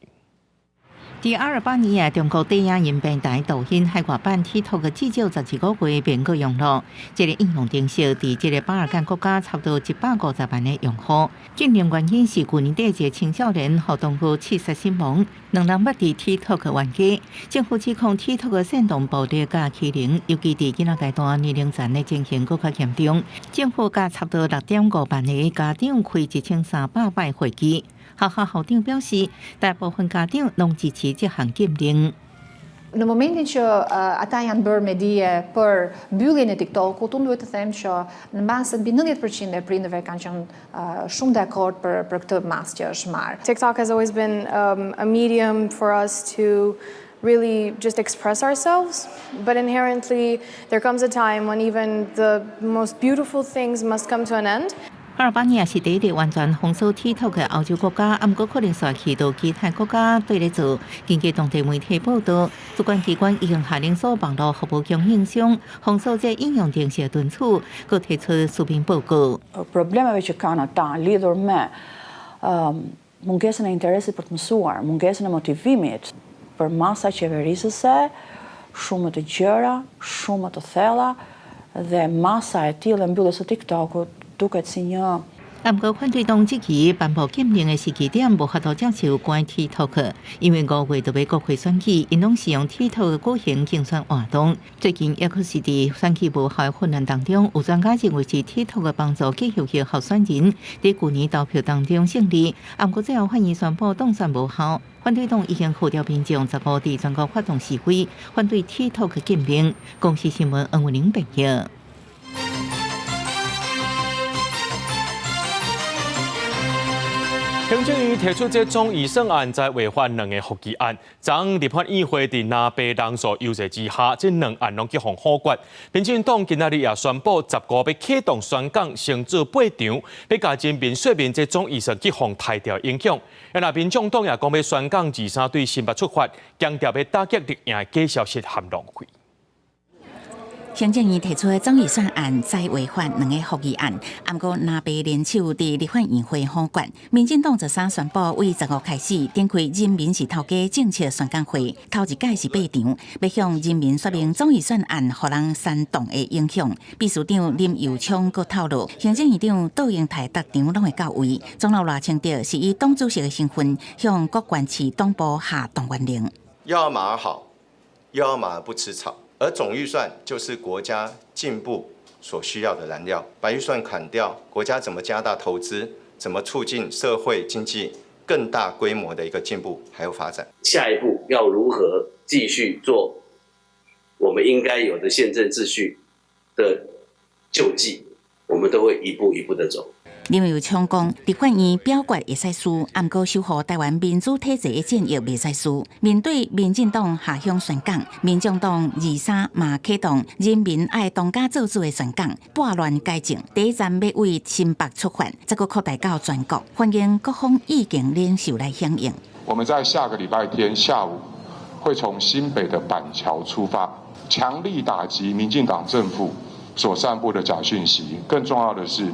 佇阿爾巴尼亞，中國短影音平台抖音海外版 TikTok 至少12個月免閣用囉。這个應用程式佇這个巴爾幹國家差不多150萬个用戶。禁令原因是舊年底一个青少年予同學刺殺身亡，兩人捌佇 TikTok 冤家。政府指控 TikTok 煽動暴力佮欺凌，尤其佇囡仔階段年齡層的情形閣較嚴重。政府佮差不多6.5萬个家長開1300擺會議。學校校長表示，大部分家長攏支持這項禁令。 Në momentin që ata janë bërë me dije për mbylljen e TikTokut, unë duhet të them që në masën mbi 90% e prindërve kanë qenë shumë dakord për këtë masë që është marrë. TikTok has always been a medium for us to really just express ourselves, but inherently there comes a time when even the most beautiful things must come to an end. 阿爾巴尼亞是第一个完全封鎖 TikTok 的歐洲國家，毋過可能煞去到其他國家對咧做。根據當地媒體報道，主管機關已經下令所有網路服務供應商封鎖這應用程式的存儲，閣提出書面報告。 Problemeve që kanë ata lidhur me mungesën e interesit për të mësuar, mungesën e motivimit për masa qeverisëse, shumë të gjera, shumë të thella, dhe masa e tillë e mbylljes së TikTokut Duket si një 毋過反對黨質疑頒布禁令的時機點無法度接受關 TikTok，因為5月就欲國會選舉，𪜶攏是用 TikTok 舉行競選活動。最近猶閣是佇選舉無效的混亂當中，有專家認為是 TikTok 幫助極右翼候選人佇舊年投票當中勝利。毋過最後法院宣布當選無效，反對黨已經號召民眾15佇全國發動示威，反對 TikTok 禁令。公視新聞黃文玲編譯。行政院提出這總預算案，再違反兩个覆議案。昨立法院會佇藍白人數優勢之下，這兩案攏去予否決。民進黨今仔日也宣布，15欲啟動宣講，先做八場，欲共人民說明這總預算去予刣掉影響。啊，民眾黨也講欲宣講23對新北出發，強調欲打擊綠營假消息和浪費。行政院提出的總預算案再違反兩个覆議案，毋過藍白聯手佇立法院會否決。民進黨13宣布，為15開始展開人民是頭家政策宣講會，頭一屆是八場，欲向人民說明總預算案予人煽動的影響。秘書長林右昌閣透露，行政院長杜英台逐場攏會到位。總統賴清德是以黨主席的身份向各縣市黨部下動員令。要馬兒好，又要馬兒不吃草。而總預算就是國家進步所需要的燃料，把預算砍掉，國家怎麼加大投資？怎麼促進社會經濟更大規模的一個進步還有發展？下一步要如何繼續做我們應該有的憲政秩序的救濟？我們都會一步一步的走。林右昌講，立法院表決會使輸，毋過守護台灣民主體制的戰役袂使輸。面對民進黨下鄉宣講，民眾黨23嘛啟動人民愛當家做主的宣講，撥亂改正。第一站欲為新北出發，再閣擴大到全國，歡迎各方意見領袖來響應。我們在下個禮拜天下午會從新北的板橋出發，強力打擊民進黨政府所散布的假訊息。更重要的是，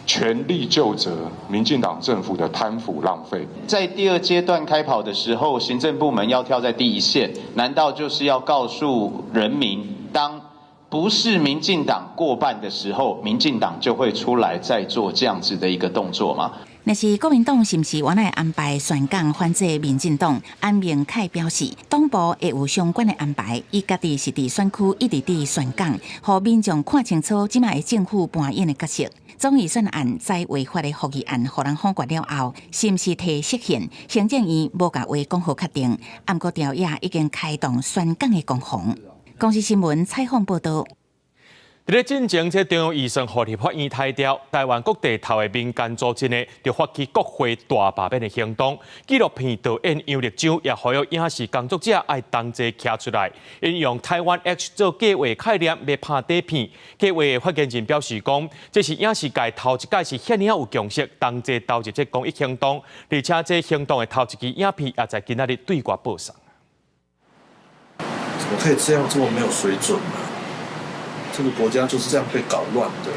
全力究責民進黨政府的貪腐浪費。在第二階段開跑的時候，行政部門要跳在第一線，難道就是要告訴人民，當不是民進黨過半的時候，民進黨就會出來再做這樣子的一個動作嗎？若是國民黨是毋是原來安排宣講反制民進黨？安明凱表示，黨部會有相關的安排，伊家己是佇選區一直佇宣講，予民眾看清楚這擺的政府扮演的角色。總預算案在違法的覆議案，予人否決了後，是毋是提釋憲？行政院無共話講予確定，毋過朝野已經開動宣講的攻防。公視新聞採訪報導。佇咧進前，這中央預算予立法院刣掉，台灣各地頭的民間組織呢，就發起國會大罷免的行動。紀錄片導演楊力州也呼籲影視工作者愛同齊徛出來，𪜶用台灣 Action 做計畫概念，欲拍短片。計畫的發言人表示講，這是影視界頭一擺是遐爾仔有共識，同齊投入這公益行動，而且這行動的頭一支影片也在今仔日對外播送。怎麼可以這樣這麼沒有水準呢？這個國家就是這樣被搞亂的，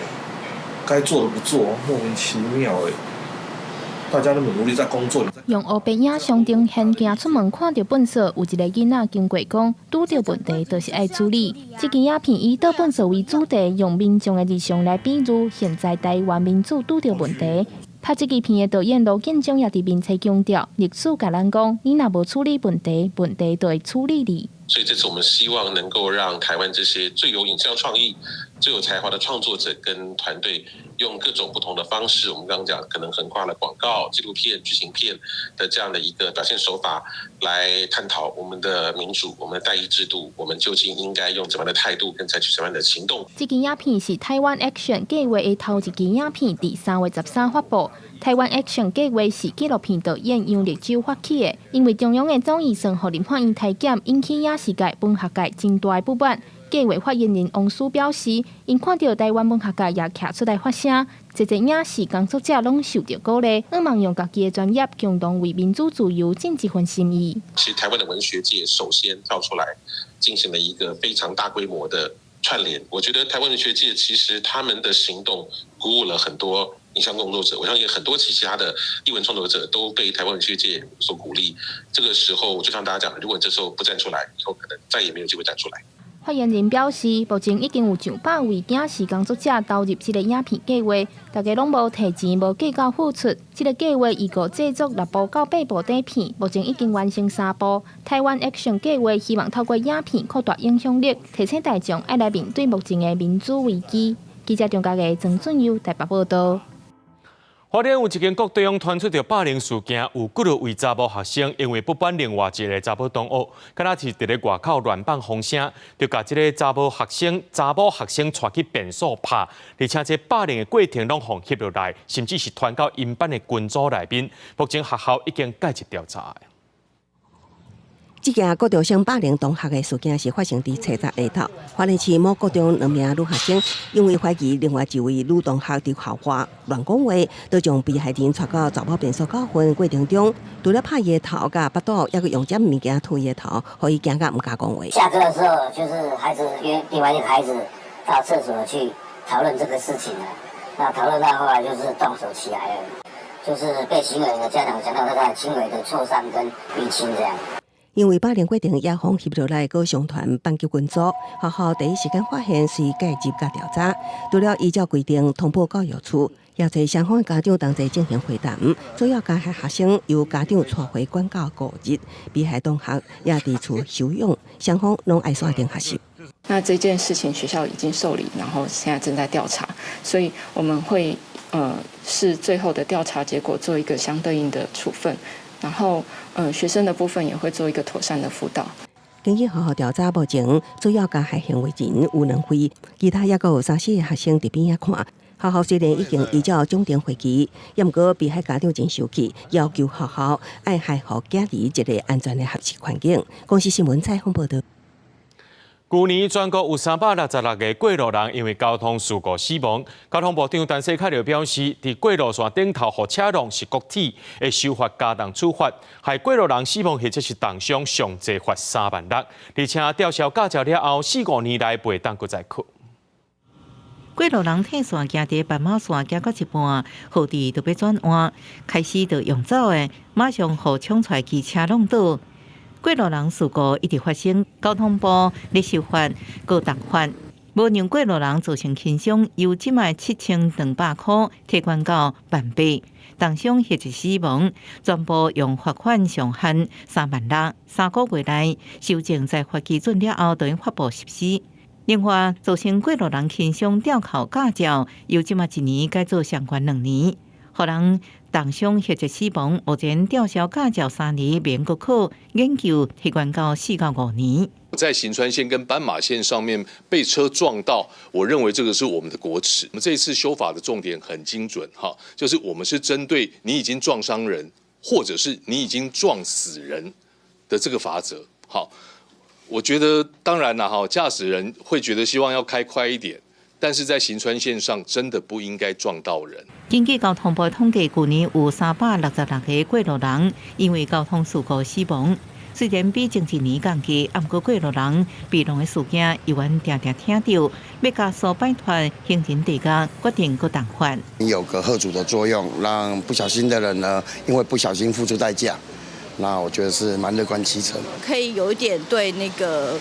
該做的不做，莫名其妙欸。大家那麼努力在工作。用烏白影雙重顯鏡出門，看著糞埽，有一个囡仔經過講，拄著問題就是愛處理。這支影片以倒糞埽為主題，用民眾的日常來比喻現在台灣民主拄著問題。拍這支片的導演盧建忠也佇面冊強調，歷史共咱講，你若無處理問題，問題就會處理你。所以這次我們希望能夠讓台灣這些最有影像創意、最有才華的創作者跟團隊，用各種不同的方式，我們剛剛講可能橫跨了廣告、紀錄片、劇情片的這樣的一個表現手法，來探討我們的民主、我們的代議制度，我們究竟應該用怎麼樣的態度跟採取什麼樣的行動？這支影片是台灣 Action 計畫的頭一支影片，佇3月13發布。台灣 Action 計畫是紀錄片導演楊力州發起的，因為中央的總預算予立法院刣減，引起影視界、文學界真大的不滿。計畫發言人王書表示，𪜶看著台灣文學界也徛出來發聲，濟濟影視工作者攏受著鼓勵，向望用家己的專業，共同為民主自由盡一份心意。其實台灣的文學界首先跳出來進行了一個非常大規模的串聯，我覺得台灣文學界其實他們的行動鼓舞了很多影像工作者，我相信很多其他的藝文創作者都被台灣文學界所鼓勵。這個時候，就像大家講的，如果這時候不站出來，以後可能再也沒有機會站出來。發言人表示，目前已經有上百位影視工作者投入這个影片計劃，大家攏無提錢、無計較付出。這个計劃預告製作六部到八部短片，目前已經完成三部。台灣 Action 計劃希望透過影片擴大影響力，提醒大眾愛來面對目前的民主危機。記者張家傑、曾俊佑台北報道。花蓮有一間國中傳出著霸凌事件，有幾若位查某學生因為不滿另外一个查某同學，敢若是佇咧外口亂放風聲，就共這个查某學生帶去便所拍，而且這霸凌的過程攏予翕落來，甚至是傳到𪜶班的群組內面。目前學校已經介入調查。這件國中生霸凌同學的事件是發生佇初十下晝，花蓮市某國中兩名女學生因為懷疑另外一位女同學佇校外亂講話，就將被害人帶到查某便所教訓過程中，除了拍伊的頭佮腹肚，猶閣用這物件推伊的頭，予伊驚甲毋敢講話。下課的時候，就是孩子約另外一個孩子到廁所去討論這個事情啊。那討論到後來就是動手起來了，就是被行為人的家長講到他輕微的挫傷跟淤青這樣。因為霸凌過程也予翕落來，閣上傳班級群組，學校第一時間發現，隨介入佮調查。除了依照規定通報教育處，也揣雙方家長同齊進行會談，主要加害學生由家長帶回管教五日，被害同學也佇厝休養，雙方攏愛線頂學習。那這件事情學校已經受理，然後現在正在調查，所以我們會視最後的調查結果做一個相對應的處分。然後，學生的部分也會做一個妥善的輔導。根據學校調查，目前主要加害行為人有兩位，其他猶閣有三四个學生佇邊仔看。學校雖然已經移交總長會議，也毋過被害家長真生氣，要求學校愛予囝兒一个安全的學習環境。公視新聞採訪報道。舊年全國有366個過路人因為交通事故死亡。交通部長陳世凱就表示，佇過路線頂頭予車挵是國鐵，會修法加重處罰，害過路人死亡或者是重傷，上濟罰3萬6。而且吊銷駕照了後，四五年內袂當閣再考。過路人退線行佇斑馬線行到一半，號誌就欲轉彎，開始就用走的，馬上予衝出來機車挵倒。過路人事故一直發生，交通部咧修法，閣重罰，無讓過路人造成輕傷，由這擺7200箍提懸到18,000，重傷或者死亡，全部用罰款上限3萬6，3個月內修正裁罰基準了後，就會發布實施。另外，造成過路人輕傷吊扣駕照，由這擺一年改做上懸兩年，予人重傷或者死亡，目前吊銷駕照3年免閣考，研究提懸到4到5年。在行穿線跟斑馬線上面被車撞到，我認為這個是我們的國恥。我們這次修法的重點很精準，哈，就是我們是針對你已經撞傷人，或者是你已經撞死人的這個罰則。好，我覺得當然啦，哈，駕駛人會覺得希望要開快一點。但是在行穿線上，真的不應該撞到人。根據交通部統計，舊年有366個過路人因為交通事故死亡。雖然比前一年降低，毋過過路人被挵的事件，猶原定定聽著，欲加速擺脫行人地獄，決定閣重罰。有個嚇阻的作用，讓不小心的人呢，因為不小心付出代價。那我覺得是蠻樂觀其成，可以有一點對那個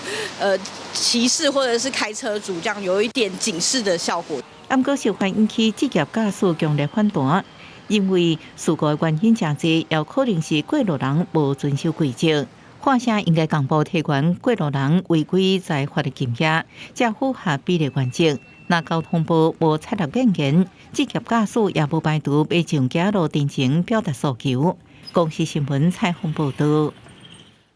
騎士或者是開車主這樣有一點警示的效果。毋過受罰引起職業駕駛強烈反彈，因為事故的原因誠濟，也可能是過路人無遵守規則。看聲應該同步提懸過路人違規裁罰的金額，才符合比例原則。若交通部無採納建言，職業駕駛也無排除欲上街路陳情表達訴求。公視新聞採訪報道。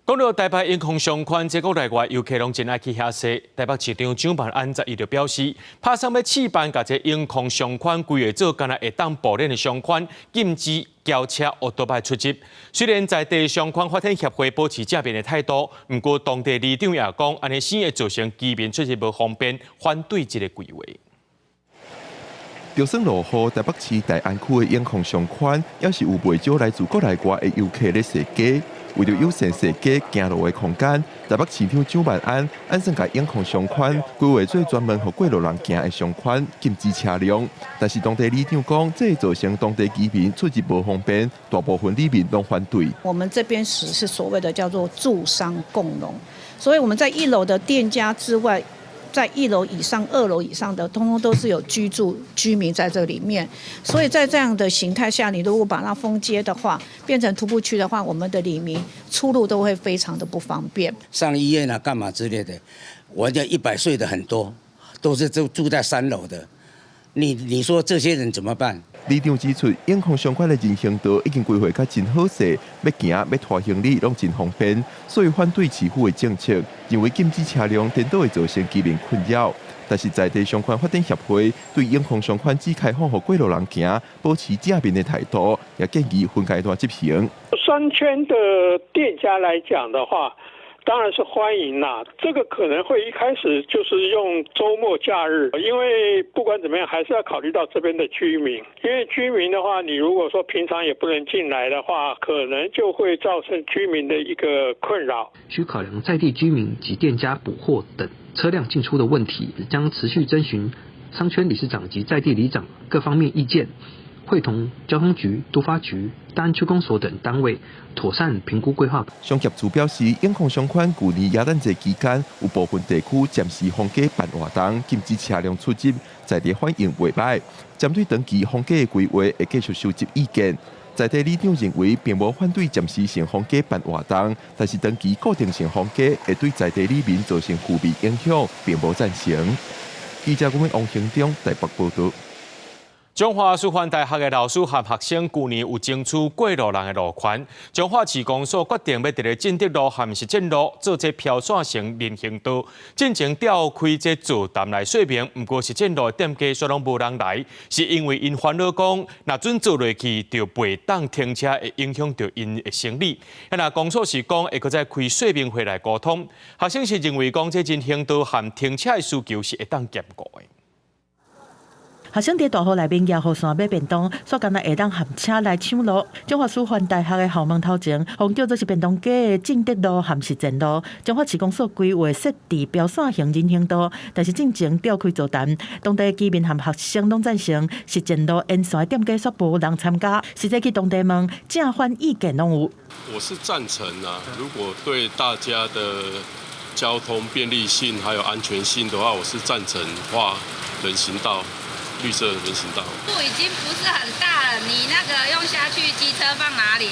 講到台北永康商圈，這國內外遊客攏真愛去遐踅。台北市長蔣萬安十一就表示，拍算欲試辦共這永康商圈規劃做干焦會當步練的商圈，禁止轎車、歐多擺出入。雖然在地商圈發展協會保持正面的態度，毋過當地里長也講，按呢先會造成居民出入無方便，反對這个規劃。就算落雨，台北市大安區的永康商圈，也是有袂少來自國內外的遊客咧踅街。為著友善設計行路的空間，台北市長蔣萬安按算共永康商圈規劃做專門予過路人行的商圈，禁止車輛。但是當地里長講，這會造成當地居民出入無方便，大部分里民攏反對。我們這邊是所謂的叫做住商共榮，所以我們在一樓的店家之外，在一樓以上、二樓以上的，通通都是有居住居民在這裡面。所以在這樣的形態下，你如果把它封街的話，變成徒步區的話，我們的里民出入都會非常的不方便。上醫院啊，幹嘛之類的，我這100歲的很多，都是住在三樓的。你說這些人怎麼辦？里長指出，永康商圈的人行道已經規劃甲真好勢，欲行欲拖行李攏真方便，所以反對市府的政策，認為禁止車輛顛倒會造成居民困擾。但是在地商圈發展協會對永康商圈只開放予過路人行，保持正面的態度，也建議分階段執行。商圈的店家來講的話，當然是歡迎啦，這個可能會一開始就是用週末假日，因為不管怎麼樣，還是要考慮到這邊的居民。因為居民的話，你如果說平常也不能進來的話，可能就會造成居民的一個困擾。需考量在地居民及店家補貨等車輛進出的問題，將持續徵詢商圈理事長及在地里長各方面意見，會同交通局、都發局、大安區公所等單位妥善評估規劃。商協處表示，永康商圈舊年耶誕節期間有部分地區暫時封街辦活動，禁止車輛出入，在地反應袂䆀。針對長期封街的規劃，會繼續收集意見。在地里長認為，並無反對暫時性封街辦活動，但是長期固定性封街會對在地里民造成負面影響，並無贊成。記者阮王興中台北報導。彰化師範大學的老師和學生，舊年有爭取過路人的路權。彰化市公所決定欲佇咧進德路和實踐路做這飄線型人行道，進前調開這座談來說明，毋過實踐路的店家煞攏無人來，是因為𪜶煩惱講，若準做落去，就袂當停車，會影響著𪜶的生理。啊，若公所是講會閣再開說明會來溝通，學生是認為講這人行道和停車的需求是會當兼顧的。學生佇大雨內面舉雨傘買便當，煞干焦會當含車來搶路。彰化師範大學的校門頭前，予叫做是便當街的進德路和實踐路。彰化市公所規劃設置標線型人行道，但是進前調開座談，當地居民和學生攏贊成。實踐路沿線店家煞無人參加，實際去當地問正反意見攏有。我是贊成啊，如果對大家的交通便利性還有安全性的話，我是贊成畫人行道。綠色人行道。路已經不是很大了，你那個用下去，機車放哪裡？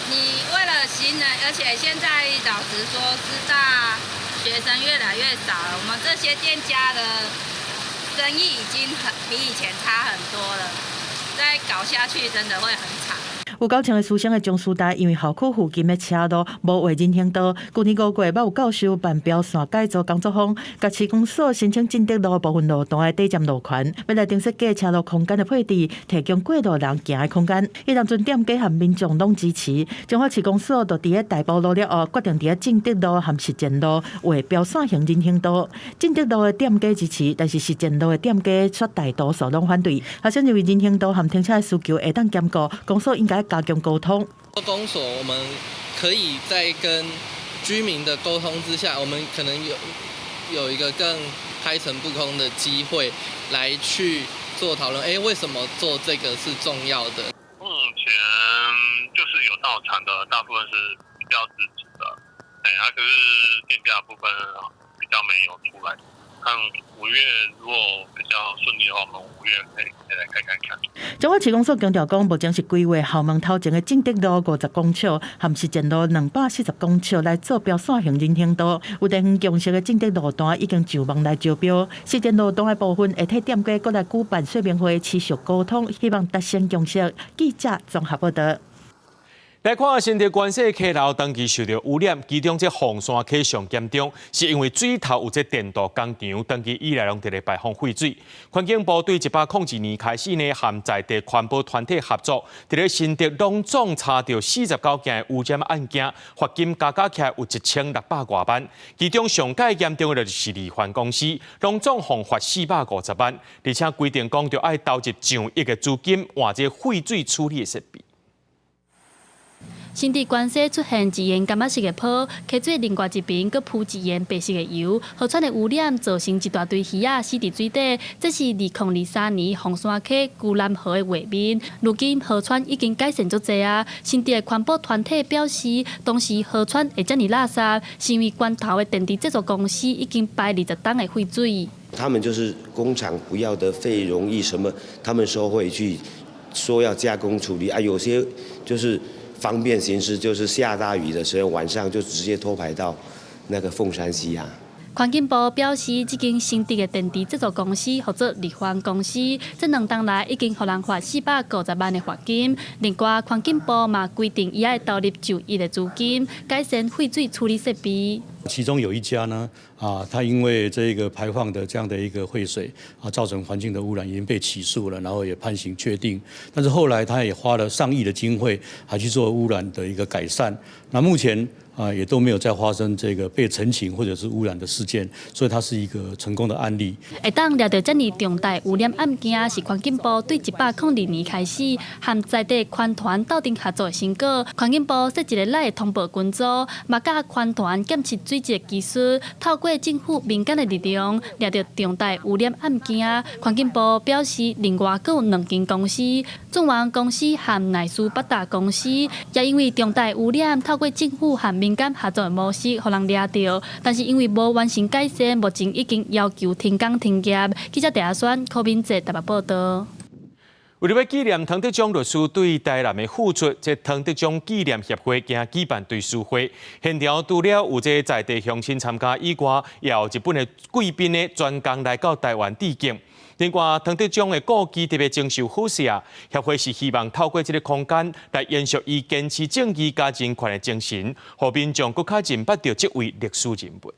你為了行人，而且現在老實說，師大學生越來越少了，我們這些店家的生意已經很比以前差很多了，再搞下去真的會很慘。有九成的師生的彰師大，因為校區附近的車路無畫人行道，舊年5月，捌有教授辦標線改造工作坊，共市公所申請進德路部分路段的短暫路權，欲來重設計車路空間的配置，提供過路人行的空間。彼當陣店家和民眾攏支持，彰化市公所就佇咧大埔路了後，決定佇咧進德路和實踐路畫標線型人行道。進德路的店家支持，但是實踐路的店家卻大多數攏反對。學生認為人行道和停車的需求會當兼顧，公所應該加強溝通。公所我們可以在跟居民的溝通之下，我們可能有一個更開誠布公的機會來去做討論。哎，為什麼做這個是重要的？目前就是有到場的大部分是比較支持的，哎，啊，可是店家部分比較沒有出來。看5月如果比較順利的話，我們5月可以來開看看。彰化市公所強調講，目前是規劃校門頭前的進德路50公尺和實踐路240公尺來做標線型人行道。有地方共識的進德路段已經上網來招標，實踐路段的部分會替店家閣來舉辦說明會，持續溝通，希望達成共識。記者綜合報導。來看新竹關西溪流長期受著污染，其中這鳳山溪上嚴重，是因為水頭有這電鍍工廠，長期以來攏佇咧排放廢水。環境部對102年開始呢，和在地環保團體合作，佇咧新竹攏總查著49件的污染案件，罰金加加起來有1600外萬。其中上蓋嚴重的就是利環公司，攏總予罰450萬，而且規定講著愛投入上億的資金換這廢水處理的設備。新竹關西出現一沿柑仔色的泡，溪水另外一邊閣浮一沿白色的油，河川的污染造成一大堆魚仔死佇水底。這是2023年鳳山溪龜南河的畫面。如今河川已經改善足濟啊！新竹的環保團體表示，當時河川會遮爾垃圾，是因為關頭的電池製作公司已經排20噸的廢水。他們就是工廠不要的廢溶液什麼，他們收回去，說要加工處理啊，有些就是。方便行事，就是下大雨的時候，晚上就直接拖排到那個鳳山溪啊。環境部表示，這間新竹的電池製作公司號做力帆公司，這2冬來已經予人罰450萬的罰金。另外，環境部嘛規定伊愛投入9億的資金，改善廢水處理設備。其中有一家呢，啊，他因為這個排放的這樣的一個廢水啊，造成環境的污染，已經被起訴了，然後也判刑確定。但是後來他也花了上億的經費，還去做污染的一個改善。那目前啊，也都沒有再發生這個被陳情或者是污染的事件，所以它是一個成功的案例。會當掠著遮爾重大污染案件，是環境部對102年開始和在地環團鬥陣合作的成果。環境部設一个 LINE 通報群組，嘛佮環團檢測水質技術，透過政府民間的力量，掠著重大污染案件。環境部表示，另外閣有兩間公司，駿源公司和奈斯伯達公司，也因為重大污染，透過政府和民間合作的模式，予人掠著，但是因為無完成改善，目前已經要求停工停業。記者鄭阿選、柯敏哲台北報道。為著欲紀念湯德章律師對台南的付出，這湯德章紀念協會今舉辦追思會。現場除了有這在地鄉親參加以外，也有日本的貴賓呢專工來到台灣致敬。另外，湯德章的故居特別整修好勢啊，協會是希望透過這个空間來延續伊堅持正義佮人權的精神，予民眾閣較認捌著這位歷史人物。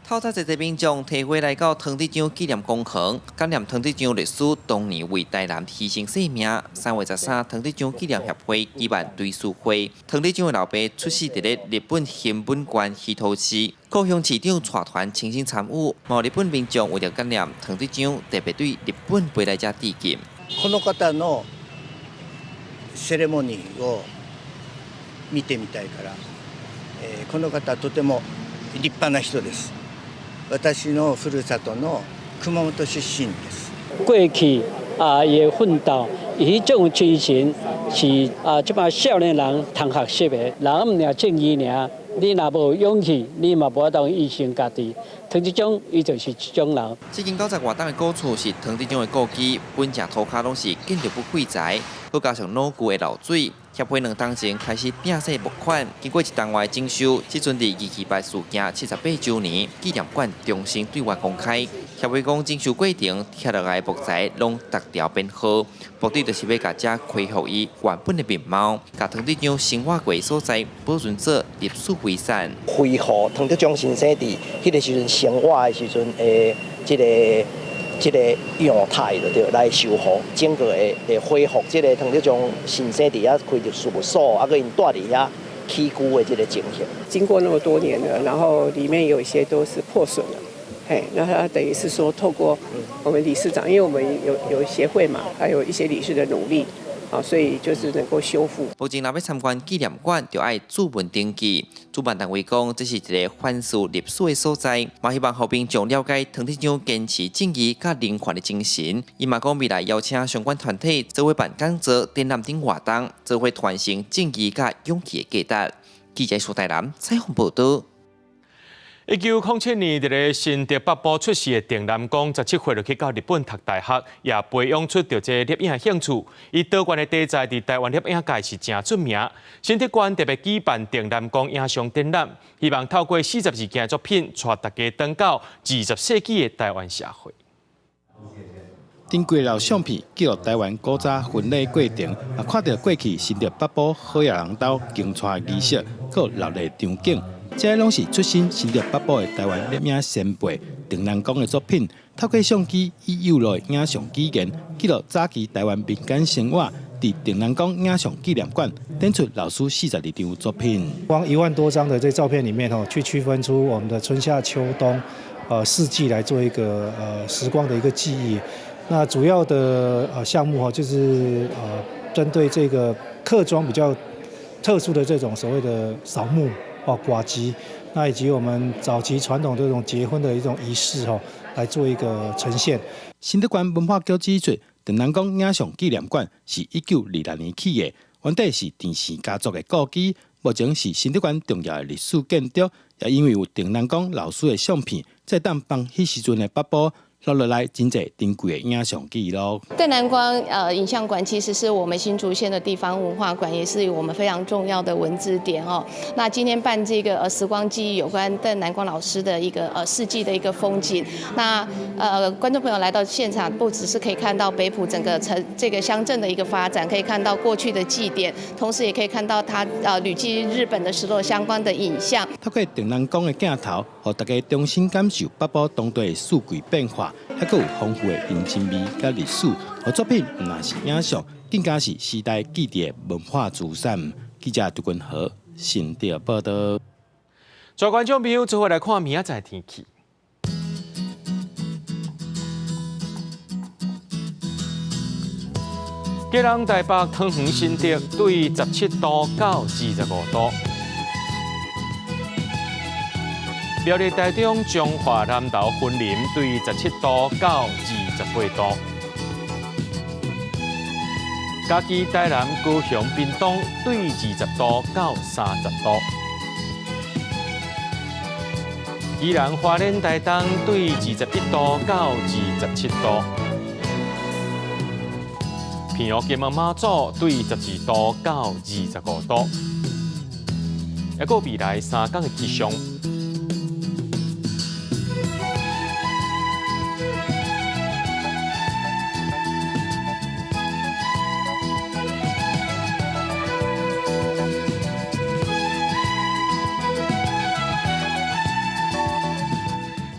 透早濟濟民眾提花來到湯德章紀念公園，感念湯德章律師當年為台南犧牲性命。3月13，湯德章紀念協會舉辦追思會。湯德章的老爸出世佇咧日本熊本縣魚頭市，高雄市長帶團親身參與。嘛有日本民眾為著感念湯德章，特別對日本飛來遮致敬。この方のセレモニーを見てみたいから、この方とても立派な人です。私のふるさとの熊本出身です。過去啊，伊的奮鬥，伊彼種精神是啊，這擺少年人通學習的。人毋爾正義爾，你若無勇氣，你嘛無法度犧牲家己。湯德章伊就是這種人。這間90外棟的古厝是湯德章的故居，本正塗跤攏是建築物廢材，閣加上老舊的漏水。協會2冬前開始摒細募款，經過一冬外整修，這陣佇228事件78週年紀念館重新對外公開。協會講整修過程拆落來的木材攏逐條編號，目的就是欲共遮恢復伊原本的面貌，共湯德章生活過所在保存做歷史遺產。恢復湯德章先生佇彼个時陣生活的時陣的這个樣態就對，來修復整個的恢復，這個湯德章先生佇遐開著事務所，啊，閣𪜶住佇遐起居的這个情形。經過那麼多年了，然後裡面有一些都是破損了，嘿，那他等於是說透過我們理事長，因為我們有協會嘛，還有一些理事的努力。啊，所以就是能夠修復。目前若欲參觀紀念館，就愛主辦登記。主辦單位講，這是一个反思歷史的所在，嘛希望予民眾了解湯德章堅持正義佮人權的精神。伊嘛講未來邀請相關團體做伙辦講座、展覽等活動，做伙傳承正義佮勇氣的價值。記者蘇台南採訪報道。1907年，佇咧新竹北埔出世的鄭南光，17歲就去到日本讀大學，也培養出著這個攝影興趣。伊多元的題材佇台灣攝影界是誠出名。新竹縣特別舉辦鄭南光影像展覽，希望透過42件作品，帶大家轉到20世紀的台灣社會。珍貴老相片記錄台灣古早婚禮過程，啊，看著過去新竹北埔好額人兜迎娶儀式，閣熱鬧場景。這攏是出身新竹北埔的台灣攝影前輩鄭南光的作品。透過相機以幼的影像語言記錄早期台灣民間生活，佇鄭南光影像紀念館展出老師42張作品。光1萬多張的這照片裡面，吼，去區分出我們的春夏秋冬，四季來做一個時光的一個記憶。那主要的項目，吼，就是針對這個客莊比較特殊的這種所謂的掃墓哦、掛機，那以及我們早期傳統這種結婚的一種儀式哦，來做一個呈現。新竹縣文化局指出，鄧南光影像紀念館是1926年起的，原底是鄭氏家族的故居，目前是新竹縣重要的歷史建築。也因為有鄭南光老師的相片，才當幫彼時陣的北部留落來真濟珍貴的影像記錄。鄧南光影像館其實是我們新竹縣的地方文化館，也是我們非常重要的文資點哦。那今天辦這個時光記憶有關鄧南光老師的一個四季的一個風景，那觀眾朋友來到現場，不只是可以看到北埔整個城這個鄉鎮的一個發展，可以看到過去的祭典，同時也可以看到他旅居日本的時候相關的影像。透過鄧南光的鏡頭，予大家重新感受北部當地的四季變化。還閣有豐富的人情味佮歷史，予作品毋但是影像，更加是時代記憶的文化資產。記者杜君和新竹報道。各位觀眾朋友，做伙來看明仔載天氣。基隆、台北、桃園、新竹對17度到25度。苗栗、台中、彰化、南投、雲林對17度到28度。嘉義、台南、高雄、屏東對20度到30度。宜蘭、花蓮、台東對21度到27度。澎湖、金門、馬祖對12度到25度。抑閣未來3天的氣象。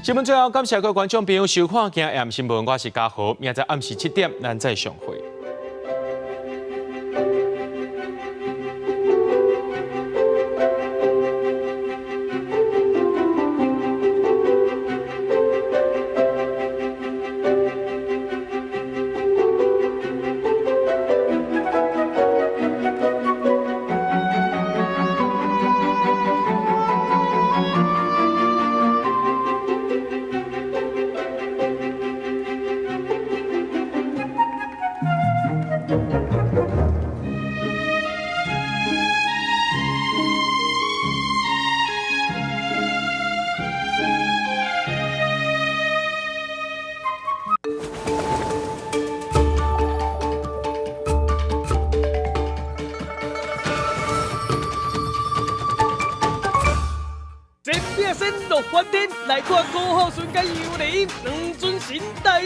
新聞最後，感謝各位觀眾朋友收看今日新聞，我是嘉豪，明仔載暗時7點，咱再相會。來看郭富城佮楊麗音兩尊神台。